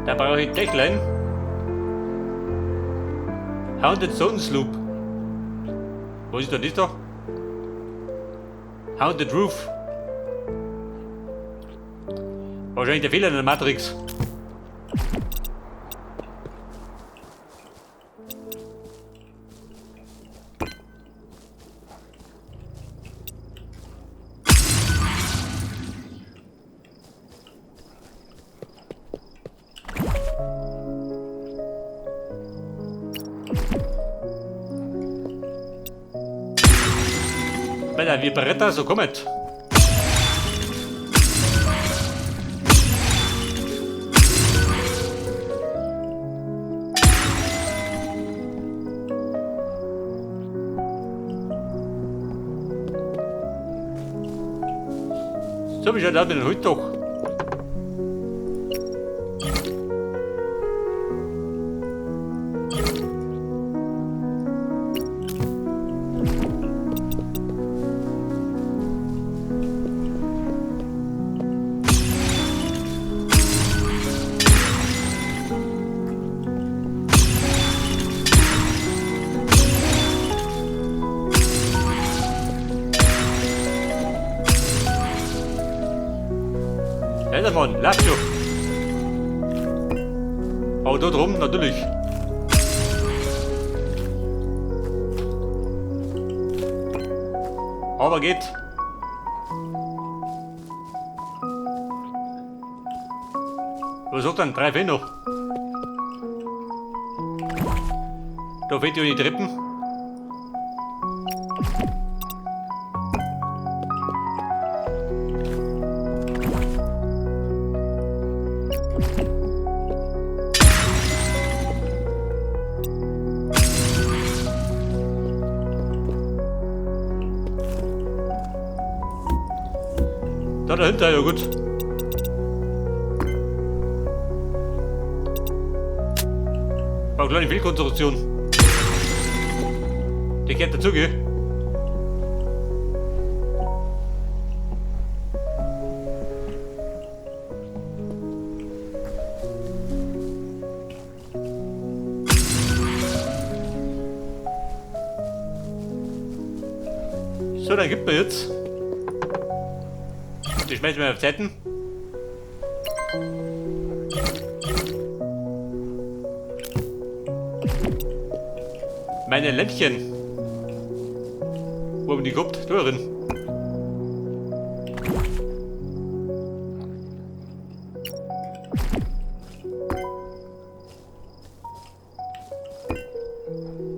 Da brauche ich Dächlein. Haunted Zone Loop. Was ist denn das da? Haunted Roof. Wahrscheinlich der Fehler in der Matrix. Bei der Viperetta, so kommet. So, wie schaut das mit dem Hut doch? Mann, läuft schon. Aber da drum natürlich. Aber geht. Was sagt dann? 3 fehlen noch. Da fehlt ja die Treppen. Da dahinter, ja gut. War eine kleine Fehlkonstruktion. Die gehört dazu, gell? So, dann gibt mir jetzt. Die schmeißen wir auf Seiten. Meine Lämpchen. Wo haben die gehabt? Da drin.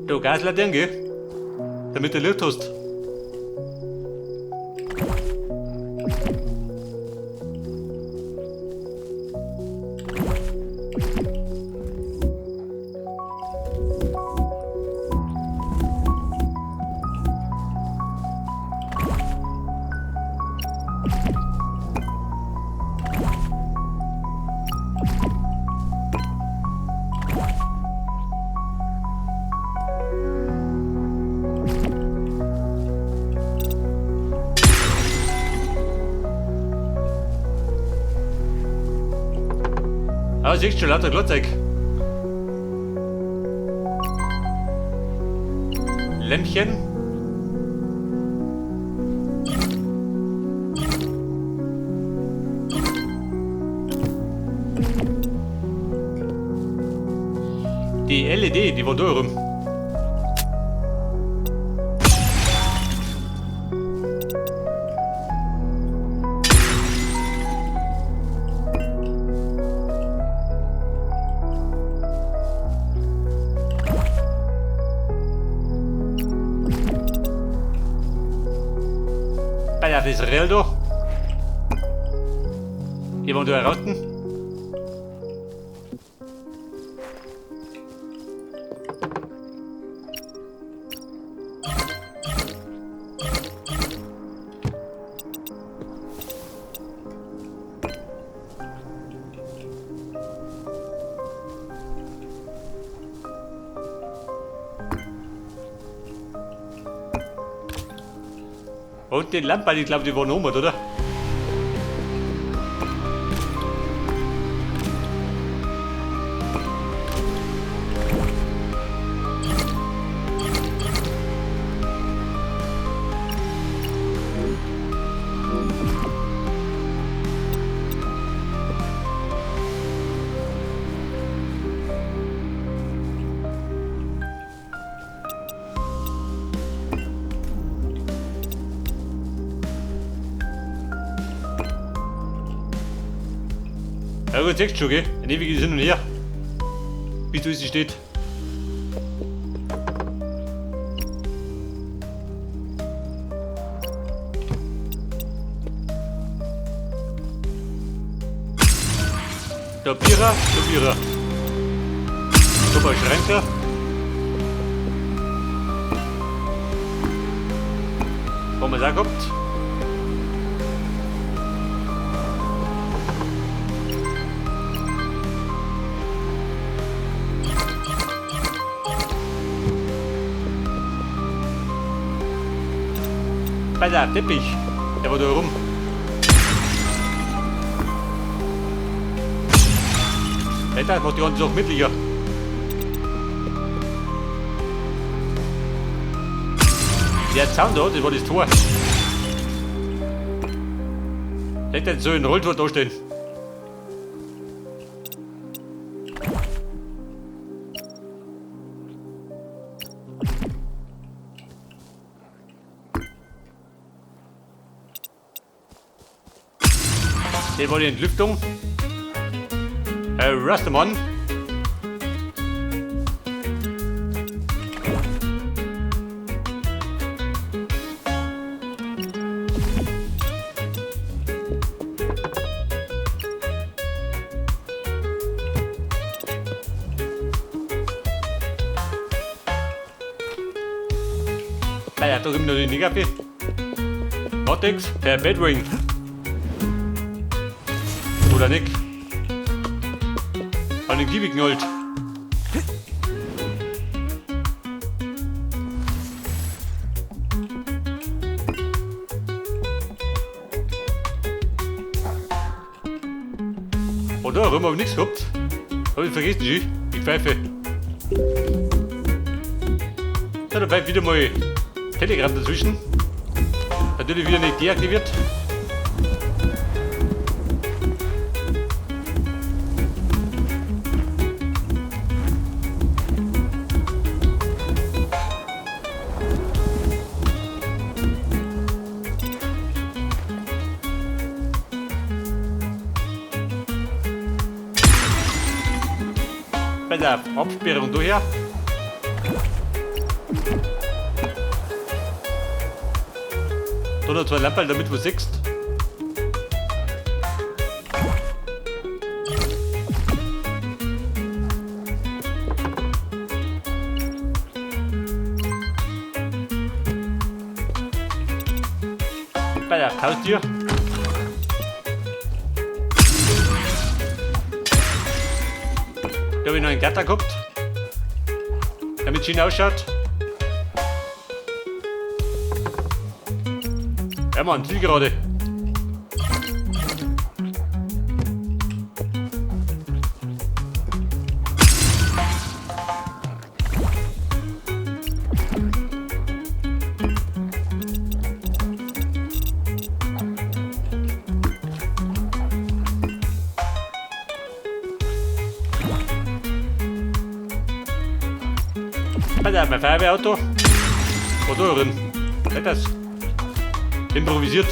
Da Gaslaterne, gell? Damit du Licht hast. Ah, siehst du schon lauter Glotzek. Lämpchen. Die LED, die war da rum. Bei der Israel da. Die wollen da erraten. Und den Lampe, die glaube die waren oben, oder? Ja gut, siehst du schon, gell? Ein ewiges Hin und Her. Bis du es steht. Da Bierer, da Bierer. Da paar Schränke. Haben wir es auch gehabt. Bei der Teppich, der war da rum. Alter, macht die ganze Sache mittlicher. Der Zaun da, das war das Tor. Hätte jetzt so ein Rolltor da stehen. Das war die Entlüftung. Rastermann. Ah ja, da drüben noch die Negative. Matrix, der Bedwing. Oder nicht? An den Kiwi geknallt. Oh, da haben wir nichts gehabt. Hab ich vergessen, die Pfeife. So, da pfeift wieder mal Telegram dazwischen. Natürlich wieder nicht deaktiviert. Bei der Absperrung daher. Da noch zwei Lampen, damit du siehst. Bei der Haustür. Da habe ich noch einen Gatter gehabt, damit es schön ausschaut. Ja Mann, Zielgerade. Alter, mein Feuerwehrauto. Was da drin? Das improvisiert.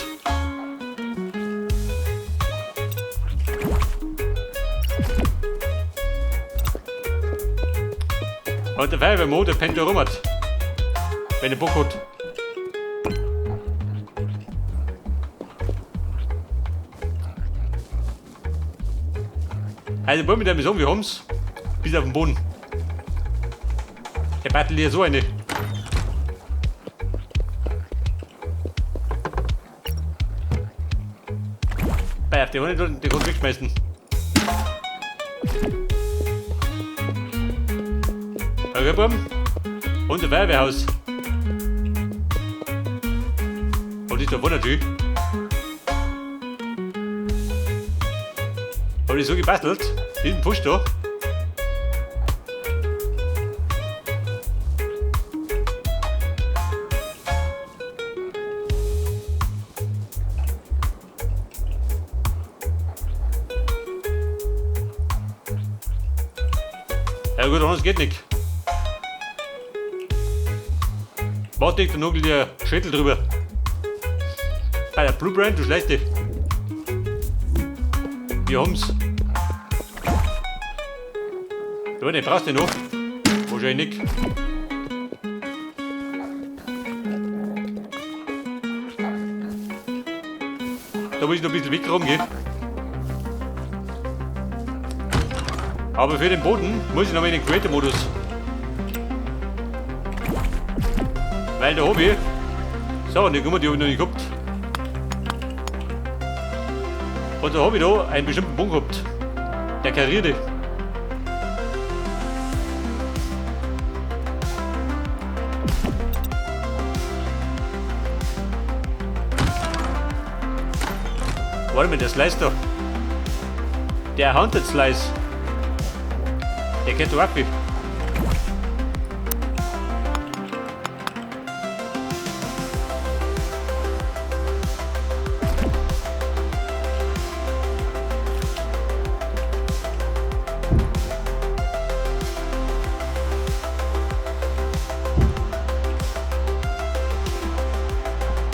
Und der Feuerwehrmann, der pennt da rum hat. Wenn er Bock hat. Also wollen wir damit sagen, wir haben's bis auf den Boden. Der battelt hier so eine. Bei auf die Hunde den Grund wegschmeißen. Okay, Buben. Unser Feuerwehrhaus. Und ist da wunderschön. Hab ich so gebastelt. Diesen Push da. Ja gut, anders geht nicht. Warte, dann nagel dir Schädel drüber. Bei der Blue Brand, du schleichst dich. Wir haben's. Ja, den brauchst du noch. Wahrscheinlich nicht. Da muss ich noch ein bisschen weg rumgehen. Aber für den Boden muss ich noch mal in den Creator-Modus. Weil da habe ich. So, und die Nummer, die habe ich noch nicht gehabt. Und da habe ich da einen bestimmten Punkt gehabt. Der karierte. Warte mal, der Slice da. Der Haunted Slice. Der kennt doch auch viel.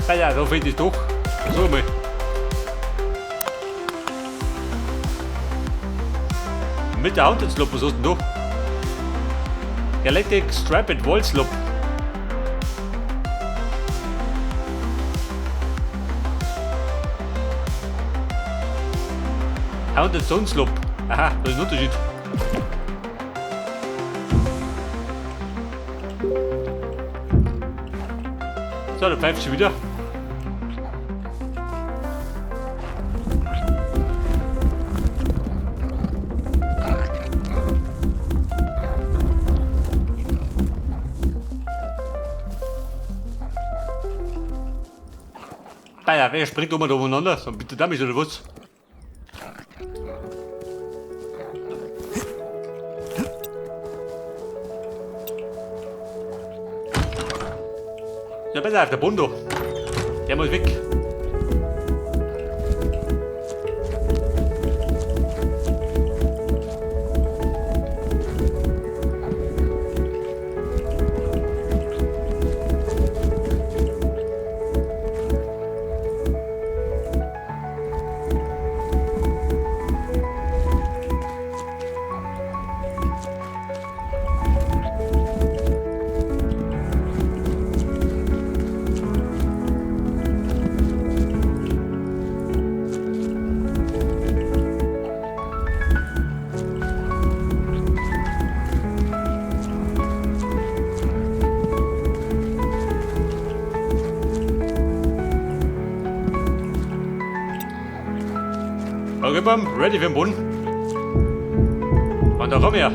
Ah ja, da finde ich doch. So mal. Mit der Haunted Slope, was hast du denn da? Galactic Striped Wall Slope. Haunted Stone Slope. Aha, das ist ein Unterschied. So, da pfeift schon wieder. Naja, wer springt immer da umeinander? So, bitte damit oder was? Ja, besser auf der Bondo. Der muss weg. Okay, bam, ready für den Boden. Und da komm her.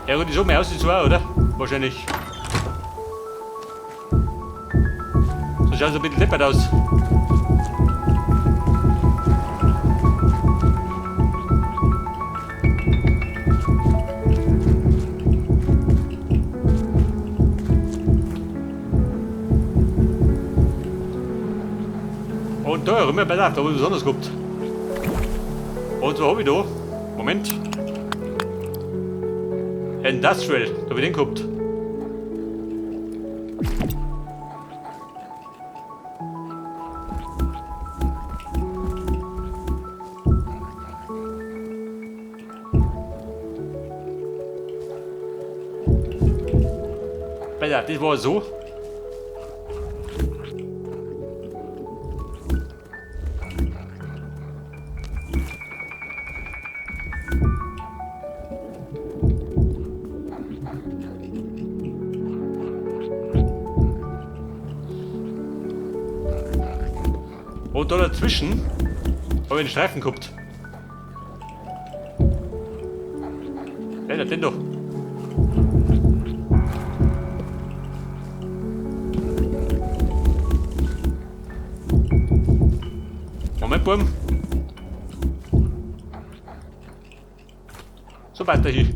Ja gut, die so mehr aussieht so auch, oder? Wahrscheinlich. So schaut es ein bisschen deppert aus. Und da, immer besser, da habe ich besonders gehabt. Und so habe ich da. Moment. Industrial, da habe ich den gehabt. Alter, das war so. Und da dazwischen habe ich einen Streifen gehabt. Ja, den doch. Moment, Buben. So weiter hier.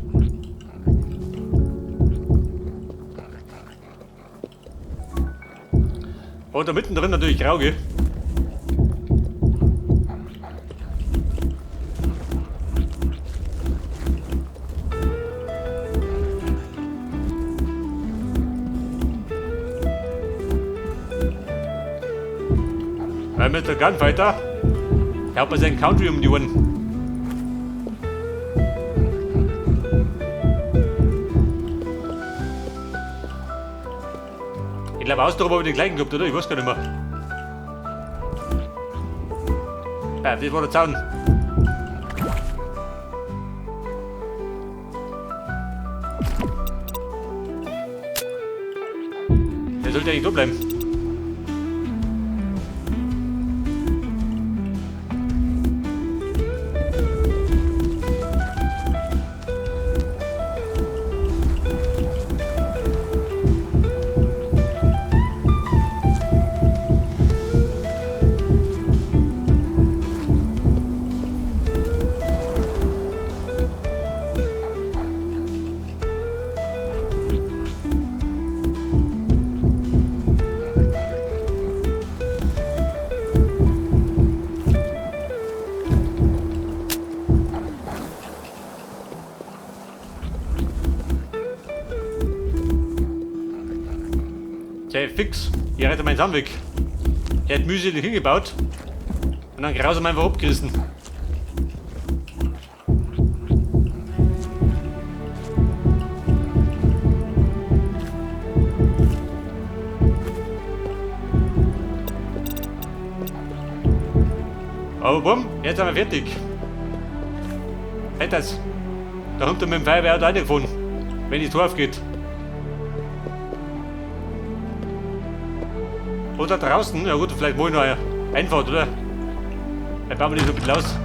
Und da mittendrin natürlich grau, gell? Weil mit der Gunfighter, der hat man seinen Country um die Ohren. Ich glaube, außen habe ich den gleichen gehabt, oder? Ich weiß gar nicht mehr. Ja, das war der Zaun. Der sollte eigentlich da bleiben. Sehr fix. Hier rettet mein Sandweg. Er hat mühselig hingebaut und dann grausam einfach abgerissen. Aber bumm, jetzt sind wir fertig. Hey, das. Da kommt er mit dem Feuerwehrauto reingefahren, wenn die Tor aufgeht. Oder draußen, ja gut, vielleicht mal noch eine Einfahrt, oder? Dann bauen wir die so ein bisschen aus.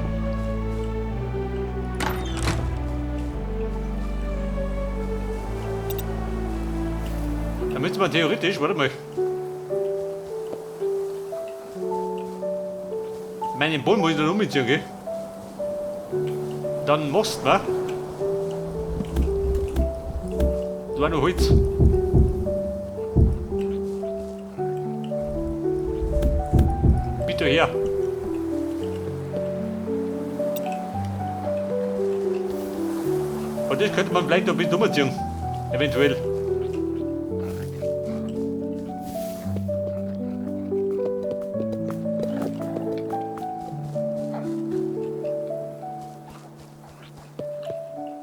Da müsste man theoretisch, warte mal. Ich meine, den Boden muss ich dann umziehen, gell? Dann machst du, ne? Da war noch Holz. Bitte her. Und das könnte man vielleicht noch ein bisschen umziehen. Eventuell.